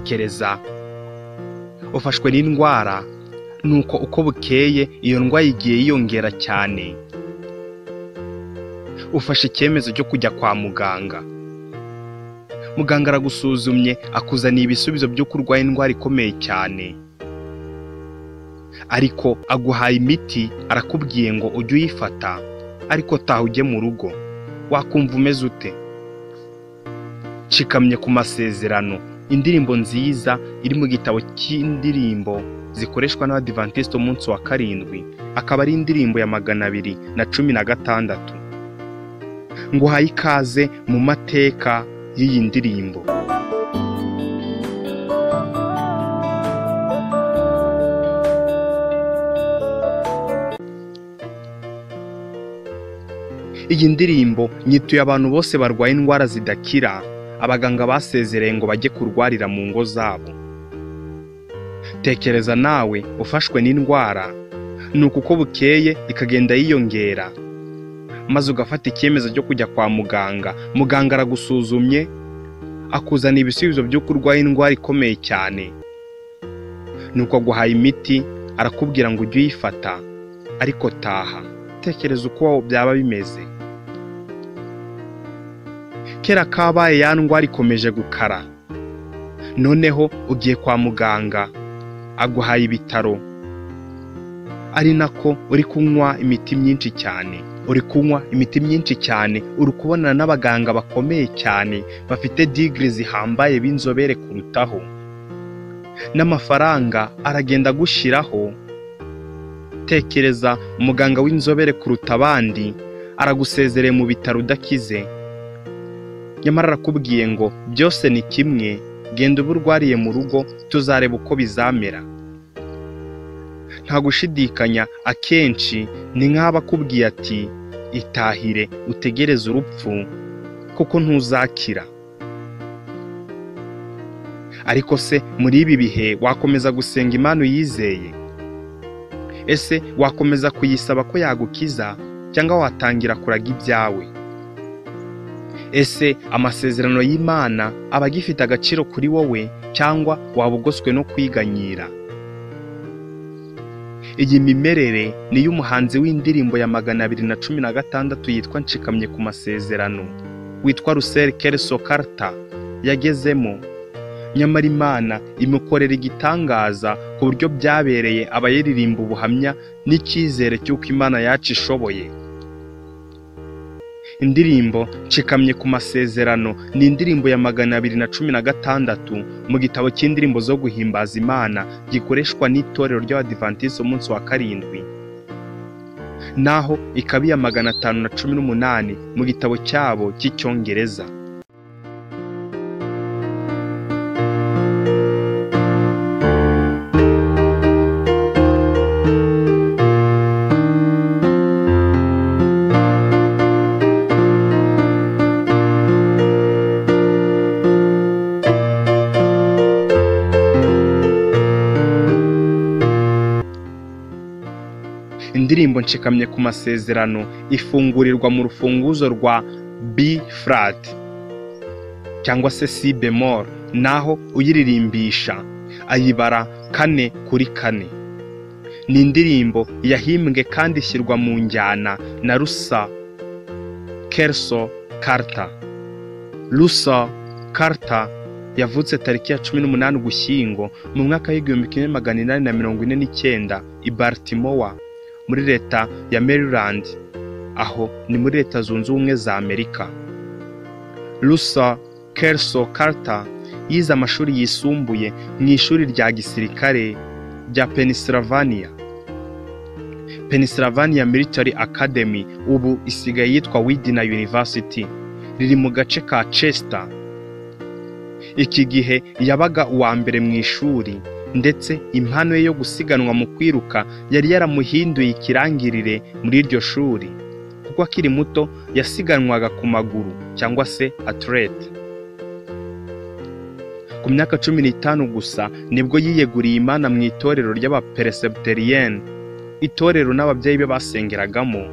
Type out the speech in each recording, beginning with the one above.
Tekereza ufashwe n'indwara, nuko uko bukeye iyo ndwara igiye yiyongera cyane. Ufashe icyemezo cyo kujya kwa muganga. Muganga aragusuzumye akuzaniye ibisubizo by'uko urwaye indwara ikomeye cyane, ariko aguhaye imiti, arakubwiye ngo ujye uyifata, ariko taha ujye mu rugo. Wakumva umeze ute? Nshikamye ku masezerano, indirimbo nziza iri mu gitabo cy'indirimbo zikoreshwa n'Abadivantisiti umunsi wa 7, akaba ari indirimbo ya 216. Nguhaye ikaze mu mateka y'iyi ndirimbo. Iyi ndirimbo nyituye abantu bose barwaye indwara zidakira, abaganga basezereye ngo bajye kurwarira mu ngo zabo. Tekereza nawe ufashwe n'indwara, nuko uko bukeye ikagenda yiyongera, maze ugafata icyemezo cyo kujya kwa muganga. Muganga aragusuzumye akuzana ibisubizo by'uko urwaye indwara ikomeye cyane, nuko aguhaye imiti, arakubwira ngo ujye uyifata, ariko taha. Tekereza uko byaba bimeze. Kera kabaye ya ndwara ikomeje gukara, noneho ugiye kwa muganga aguhaye ibitaro, ari nako uri kunywa imiti myinshi cyane, uri kunywa imiti myinshi cyane, uri kubonana n'abaganga bakomeye cyane bafite digiri zihambaye b'inzobere kurutaho, n'amafaranga aragenda agushiraho. Tekereza umuganga w'inzobere kuruta abandi aragusezereye mu bitaro udakize, nyamara arakubwiye ngo byose ni kimwe, genda uba urwariye mu rugo, tuzareba uko bizamera. Nta gushidikanya, akenshi ni nk'aho akubwiye ati itahire utegereze urupfu kuko ntuzakira. Ariko se muri ibi bihe wakomeza gusenga Imana uyizeye? Ese wakomeza kuyisaba ko yagukiza, cyangwa watangira kuraga ibyawe? Ese amasezerano y'Imana aba agifite agaciro kuri wowe, cyangwa waba ugoswe no kwiganyira? Iyi mimerere ni y'umuhanzi w'indirimbo ya 216 yitwa Nshikamye ku masezerano, witwa Russell Kelso Carter yagezemo. Nyamara Imana imukorera igitangaza ku buryo byabereye abayiririmba ubuhamya n'icyizere cy'uko Imana yacu ishoboye. Indirimbo Nshikamye ku masezerano ni indirimbo ya 216 mu gitabo cy'indirimbo zo guhimbaza Imana gikoreshwa n'itorero ry'Abadivantisiti umunsi wa 7, naho ikaba iya 518 mu gitabo cyabo cy'Icyongereza. Indirimbo Nshikamye ku masezerano ifungurirwa mu rufunguzo rwa B flat cyangwa se C bemol, naho uyiririmbisha ayibara 4 kuri 4. Ni indirimbo yahimbwe kandi ishyirwa mu njyana na Russell Kelso Carter. Russell Carter yavutse tariki ya 18 Ugushyingo mu mwaka w'1849 i Baltimore muri leta ya Maryland, aho ni muri Leta Zunze Ubumwe za Amerika. Russell Kelso Carter yize amashuri yisumbuye mu ishuri rya gisirikare rya Pennsylvania, Pennsylvania Military Academy, ubu isigaye yitwa Widner University, riri mu gace ka Chester. Iki gihe yabaga uwa mbere mu ishuri, ndetse impano ye yo gusiganwa mu kwiruka yari yaramuhinduye ikirangirire muri iryo shuri, kuko akiri muto yasiganwaga ku maguru cyangwa se athlete. Ku myaka 15 gusa nibwo yiyeguriye Imana mu itorero ry'Abaperesibiteriyeni, itorero n'ababyeyi be basengeragamo.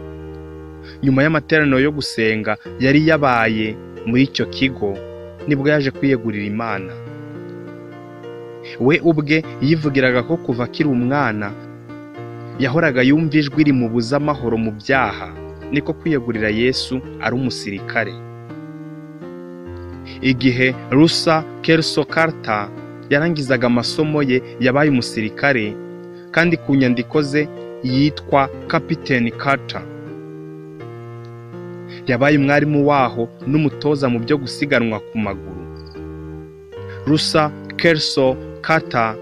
Nyuma y'amateraniro yo gusenga yari yabaye muri icyo kigo, nibwo yaje kwiyegurira Imana. We ubwe yivugiraga ko kuva akiri umwana yahoraga yumva ijwi rimubuza amahoro mu byaha, niko kwiyegurira Yesu ari umusirikare. Igihe Russell Kelso Carter yarangizaga amasomo ye, yabaye umusirikare, kandi ku nyandiko ze yitwa Kapiteni Carter. Yabaye umwarimu waho n'umutoza mu byo gusiganwa ku maguru. Russell Kelso Carter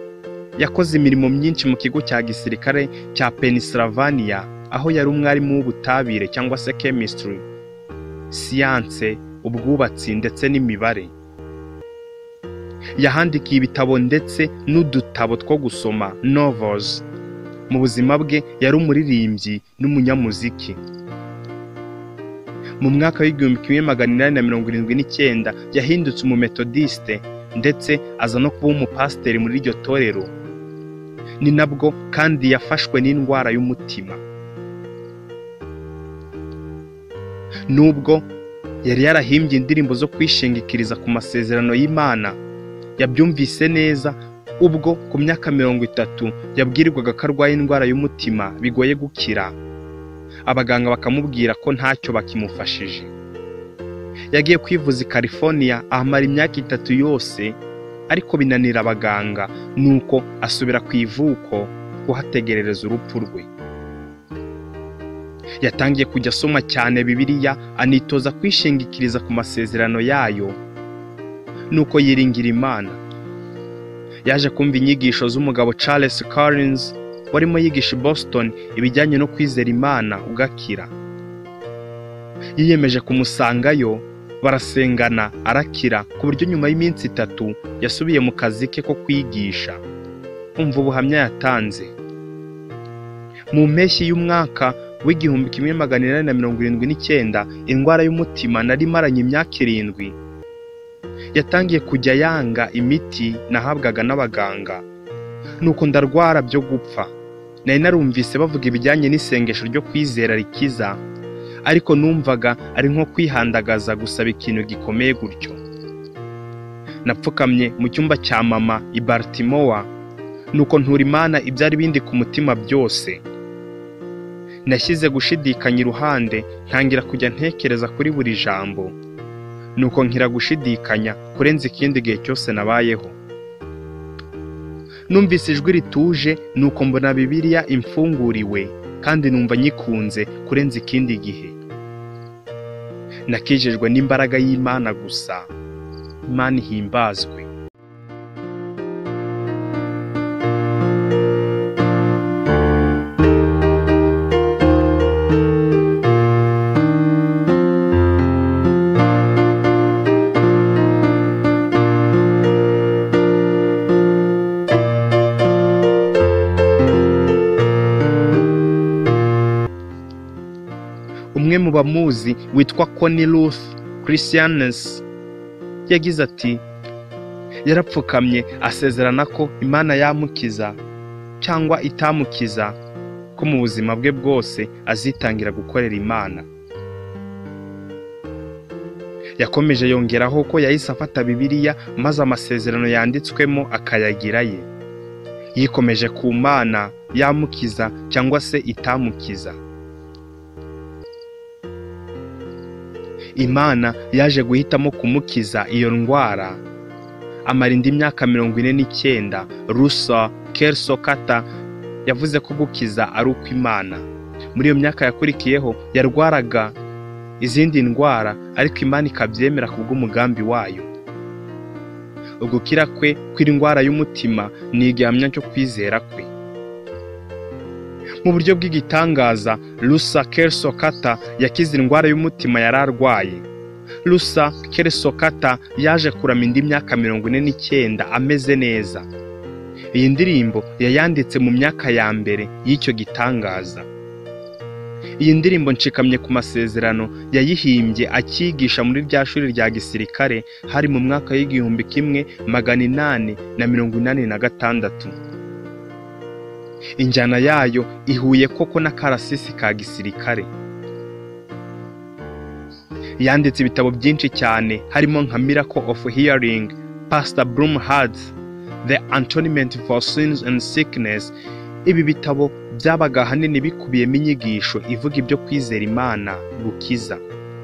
yakoze imirimo myinshi mu kigo cya gisirikare cya Pennsylvania, aho yari umwarimu w'ubutabire cyangwa se chemistry, siyanse, ubwubatsi ndetse n'imibare. Yahandikiye ibitabo ndetse n'udutabo two gusoma, novels. Mu buzima bwe yari umuririmbyi n'umunyamuziki. Mu mwaka w'1879 yahindutse umumetodiste ndetse aza no kuba umupasiteri muri iryo torero. Ni nabwo kandi yafashwe n'indwara y'umutima. Nubwo yari yarahimbye indirimbo zo kwishingikiriza ku masezerano y'Imana, yabyumvise neza ubwo ku myaka 30 yabwirwaga ko arwaye indwara y'umutima bigoye gukira, abaganga bakamubwira ko ntacyo bakimufashije. Yagiye kwivuza i California ahamara imyaka 3 yose, ariko binanira abaganga, nuko asubira ku ivuko kuhategerereza urupfu rwe. Yatangiye kujya asoma cyane Bibiliya, anitoza kwishingikiriza ku masezerano yayo, nuko yiringira Imana. Yaje kumva inyigisho z'umugabo Charles Collins warimo yigisha i Boston ibijyanye no kwizera Imana ugakira. Yiyemeje kumusangayo, barasengana arakira, ku buryo nyuma y'iminsi 3 yasubiye mu kazi ke ko kwigisha. Umva ubuhamya yatanze. Mu mpeshyi y'umwaka w'1879, indwara y'umutima nari maranye imyaka 7 yatangiye kujya yanga imiti nahabwaga n'abaganga, nuko ndarwara byo gupfa. Nari narumvise bavuga ibijyanye n'isengesho ryo kwizera rikiza, ariko numvaga ari nko kwihandagaza gusaba ikintu gikomeye gutyo. Napfukamye mu cyumba cya mama i Baltimore, nuko ntura Imana ibyari bindi ku mutima byose. Nashyize gushidikanya iruhande, ntangira kujya ntekereza kuri buri jambo, nuko nkira gushidikanya kurenza ikindi gihe cyose nabayeho. Numvise ijwi rituje, nuko mbona Bibiliya imfunguriwe, kandi numva nyikunze kurenza ikindi gihe. Nakijijwe n'imbaraga y'Imana gusa. Imana ihimbazwe. Umwe mu bamuzi witwa Connie Ruth Christianus yagize ati: yarapfukamye asezerana ko Imana yamukiza cyangwa itamukiza, ko mu buzima bwe bwose azitangira gukorera Imana. Yakomeje yongeraho ko yahise afata Bibiliya maze amasezerano yanditswemo akayagira ye. Yikomeje ku Mana yamukiza cyangwa se itamukiza. Imana yaje guhitamo kumukiza iyo ndwara, amara indi myaka 49. Russell Kelso Carter yavuze ko gukiza ari uko Imana. Muri iyo myaka yakurikiyeho yarwaraga izindi ndwara, ariko Imana ikabyemera kubw'umugambi wayo. Ugukira kwe kw'indwara y'umutima ni igihamya cyo kwizera kwe. Mu buryo bw'igitangaza, Russell Kelso Carter yakize indwara y'umutima yari arwaye. Russell Kelso Carter yaje kurama indi myaka 49 ameze neza. Iyi ndirimbo yayanditse mu myaka ya mbere y'icyo gitangaza. Iyi ndirimbo nshikamye ku masezerano yayihimbye akigisha muri rya shuri rya gisirikare, hari mu mwaka w'1886. Injyana yayo ihuye koko n'akarasisi ka gisirikare. Yanditse ibitabo byinshi cyane, harimo nka Miracle of Healing, Pastor Broom Hearts The Atonement for Sins and Sickness. Ibi bitabo byabaga ahanini bikubiyemo inyigisho ivuga ibyo kwizera Imana gukiza.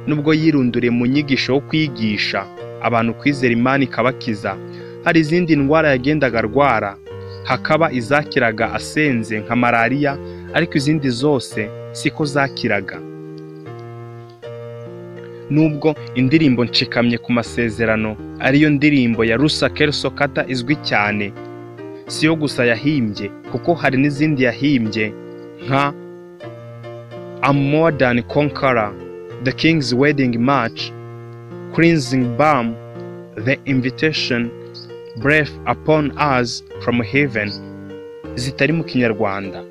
Nubwo yirunduriye mu nyigisho yo kwigisha abantu kwizera Imana ikabakiza, hari izindi ndwara yagendaga arwara, hakaba izakiraga asenze nka malariya, ariko izindi zose siko zakiraga. Nubwo indirimbo Nshikamye ku masezerano ariyo ndirimbo ya Russell Kelso Carter izwi cyane, siyo gusa yahimbye, kuko hari n'izindi yahimbye nka I'm More Than Conqueror, The King's Wedding March, Cleansing Balm, The Invitation, Breath Upon Us from Heaven, zitari mu Kinyarwanda.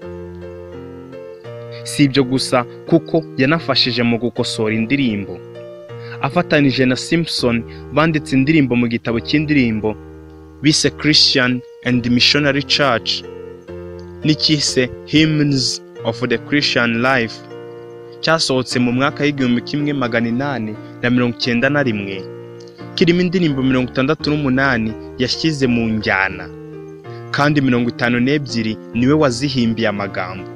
Si ibyo gusa, kuko yanafashije mu gukosora indirimbo. Afatanije na Simpson banditse indirimbo mu gitabo cy'indirimbo bise Christian and Missionary Church n'icyise Hymns of the Christian Life, cyasohotse mu mwaka w'1891, kirimo indirimbo 68 yashyize mu njyana, kandi 52 niwe wazihimbiye amagambo.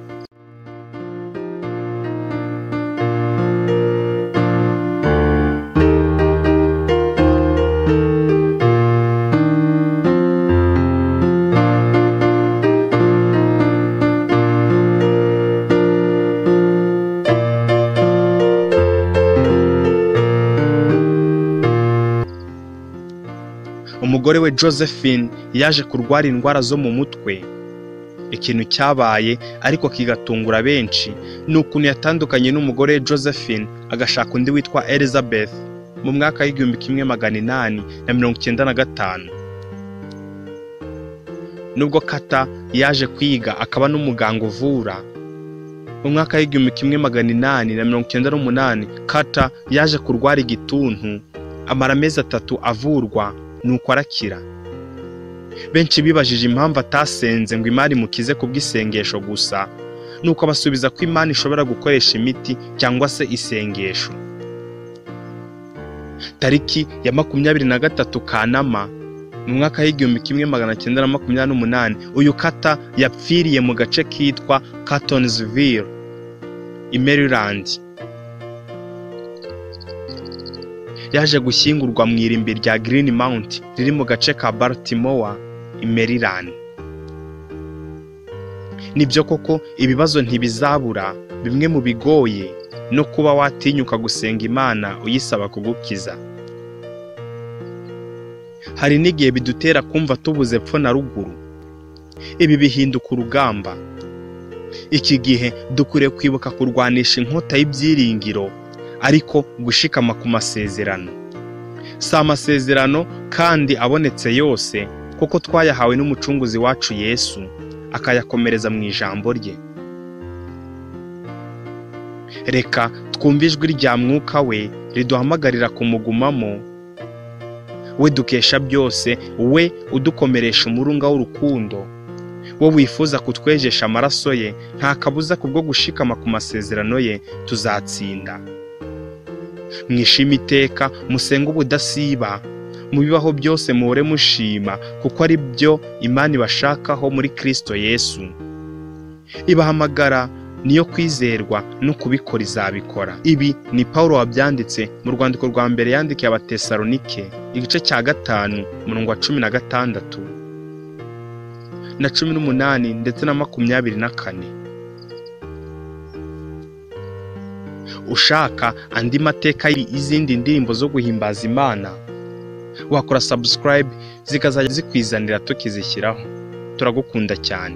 Umugore we Josephine yaje kurwara indwara zo mu mutwe. Ikintu cyabaye ariko kigatungura benshi ni ukuntu yatandukanye n'umugore Josephine agashaka undi witwa Elizabeth mu mwaka w'1895. Nubwo Carter yaje kwiga akaba n'umuganga uvura, mu mwaka w'1898 Carter yaje kurwara igituntu, amara amezi 3 avurwa, nuko arakira. Benshi bibajije impamvu atasenze ngo Imana imukize kubw'isengesho gusa, nuko abasubiza ko Imana ishobora gukoresha imiti cyangwa se isengesho. Tariki ya 23 Kanama mu mwaka w'1928, uyu Carter yapfiriye mu gace kitwa Catonsville i Maryland. Yaje gushyingurwa mu irimbi rya Green Mount riri mu gace ka Baltimore i Maryland. Nibyo koko ibibazo ntibizabura, bimwe mu bigoye no kuba watinyuka gusenga Imana uyisaba kugukiza. Hari n'igihe bidutera kumva tubuze epfo na ruguru. Ibi bihinduka urugamba. Iki gihe dukwiriye kwibuka kurwanisha inkota y'ibyiringiro, ariko gushikama ku masezerano. Si amasezerano kandi abonetse yose, kuko twayahawe n'umucunguzi wacu Yesu, akayakomereza mu ijambo rye. Reka twumve ijwi rya Mwuka we riduhamagarira kumugumamo, we dukesha byose, we udukomeresha umurunga w'urukundo, we wifuza kutwejesha amaraso ye. Nta kabuza kubwo gushikama ku masezerano ye tuzatsinda. Mwishime iteka, musenge ubudasiba, mu bibaho byose muhore mushima, kuko ari byo Imana ibashakaho muri Kristo Yesu. Ibahamagara niyo kwizerwa, no kubikora izabikora. Ibi ni Paulo wabyanditse mu rwandiko rwa mbere yandikiye Abatesalonike, igice cya 5 umurongo wa 16 na 18 ndetse na 24. Ushaka andi mateka y'izindi ndirimbo zo guhimbaza Imana, wakora subscribe zikazajya zikwizanira tukizishyiraho. Turagukunda cyane.